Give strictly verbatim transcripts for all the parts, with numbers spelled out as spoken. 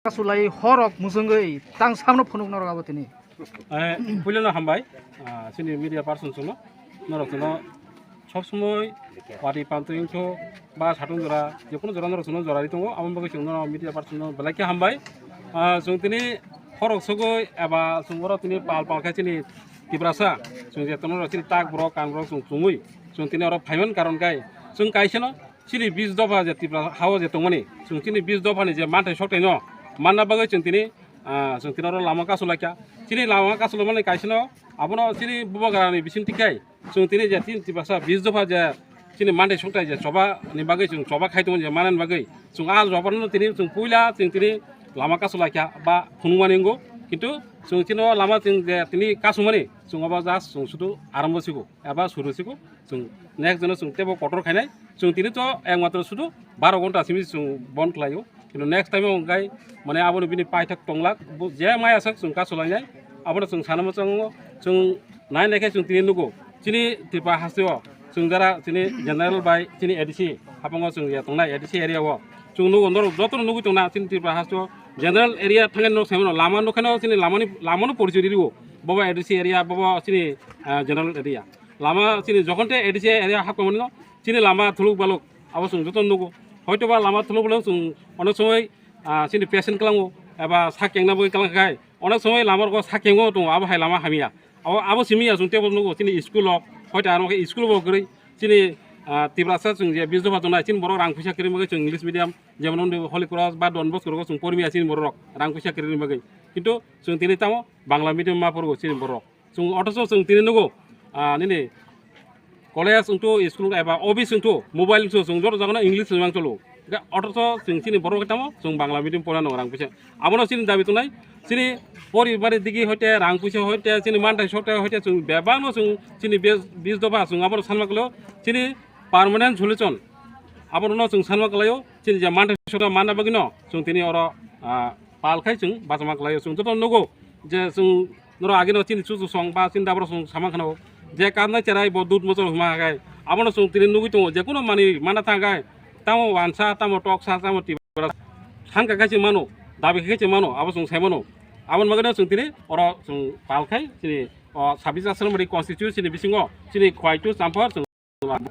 Kasulai horok musungwi tang samno phunuk norok abo tini. Eh, puilano hambai, ah, chini media person chwngno, norok chwngno sob somoi party pantwing tho ba satung jora, jekunu jora norok chwngno jora ri tongo, aboni bagwi chwngno media person no belai khe hambai. Ah, chwng tini horok sogwi eba chwng oro tini pal pal khe chini Tiprasa, chwng je tono chini tak borok kan borok chwng chumui, chwng tini oro phaiman karon kai, chwng kaisano chini bis dopha je Tripura hao je tongmani, chwng chini bis dophani je manthai soktaino manna bagwi chwng tini, ah, chwng tini oro lama kasu laikha. Chini lama kasu laimani kaisano abono chini bubagrani bising tikhai chwng tini je chini Tiprasa bis dopha je chini manthai soktai je choba ni bagwi chwng choba khai tongmani je manani bagwi chwng a choba no tini chwng puila chwng tini lama kasu laikha ba phunukmani wngo. Kintu chwng chini o lama chwng je tini kasumani chwng obo just chwng sudu arambo sigo eba suru sigo. Chwng next jeno chwng tebo kotor khainai. Chwng tini to ekmatro sudu baro ghonta simi chwng bon khlaio. Kintu next time o hwnkhe mane abono bini paithak tonglak, bo je maya sak chwng kasulainai. Abono chwng sana mwchango, chwng nai nai khe chwng tini nugo. Chini Tripura hasteo chwng jara chini general bai chini A D C hapango chwng ya tongnai A D C area o. Chwng nugo norok jotono nugwi tongna chini Tripura hasteo general area thangani norok saimano lama nukhaino chini lamani lamano porichori rio. Bobo A D C area, bobo chini, ah, general area. Lama chini jokhon te A D C area hapkha mani no, chini lama thuluk baluk abo chwng joto nugo. Hoito ba lama thuluk baluk chwng onek somoi, ah, chini patient kwlango eba sak kengna bagwi kwlang khai. Onek somoi lama rok sak kengo tongo, abo hai lama hamya. Abo, abo simi ya chwng tebo nugo chini school rok, hoito aro khe school bo kwrwi. Chini, ah, Tiprasa chwng je bis dopha tongnai chini borok rang puisa kwrwi bagwi chwng English medium, jemon Holy Cross ba Don Bosco rogo chwng pormiya chini borok rang puisa kwrwi bagwi. Kintu chwng tini tamo Bangla medium ma porogo chini borok. Chwng othocho chwng tini nugo, ah, nini college wngthu, school eba office wngthu, mobile wngthu, chwng joto jagano English swimang cholo. Ga othocho chwng chini borok tamo chwng Bangla medium porano rang puisa. Abono chini dabi tongnai, chini poribari digi hoite, rang puisa hoite, chini manthai sokte hoite, chwng bebakno chwng chini bis, bis dopha chwng abono sanma kwlo, chini permanent solution. Abono chwng sanma kwlaio, chini je manthai sokte manna bagwino chwng tini oro, ah, pal khai chwng bachama kwlaio. Chwng joto nugo je chwng norok agino chini chuchu song ba chini dabra song samang khano je karnai cherai bo dud mochor huma hai abono chwng tini nugwi tongo je kuno mani mana thang hai tamo wansa tamo toksa tamo tibra thanka khai se mano dabi khai se mano abo chwng sai mano aboni bagwino chwng tini oro chwng pal khai chini o sabis asram ri constituency ni bisingo chini khwaitu champar chwng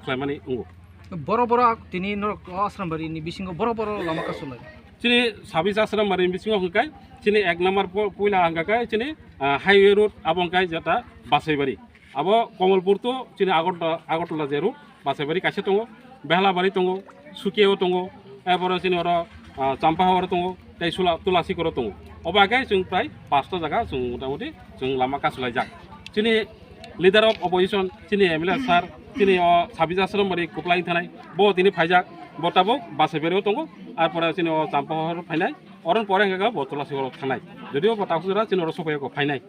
khlaimani wngo. Boro boro tini norok o Asrambari ni bisingo boro boro lama kasulai. Chini sabis Asrambari ni bisingo hwnkhe chini ek number po-, puila hwnkhe chini, ah, highway road abo hwnkhe jeta Basaibari. Abo Komolpur to chini Agartala, Agartala je road Basaibari kaisa tongo, Behlabari tongo, Sukiao tongo, erpore chini oro, ah, Champahor tongo. Tei sula-, Tulasikoro tongo. Obo hai khe chwng prai pasta jaga chwng motamuti chwng lama kasulaijak. Chini leader of opposition, chini M L A sir, chini o Sabis Asrambari kwplai thanai, bo tini phaijak, bo tabuk Basaibari o tongo, ar pore chini o Champahor phainai, oron pore hwnkhe bo Tulasikoro thanai. Jodio bo takhuk jora chini oro sophaiya kho phainai.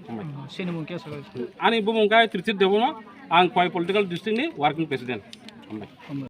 Hambai. Hmm, chini mung khe aswk? Ani bumung khe Trithit Debbarma, ang Khowai political district ni working president. Hambai. Hambai.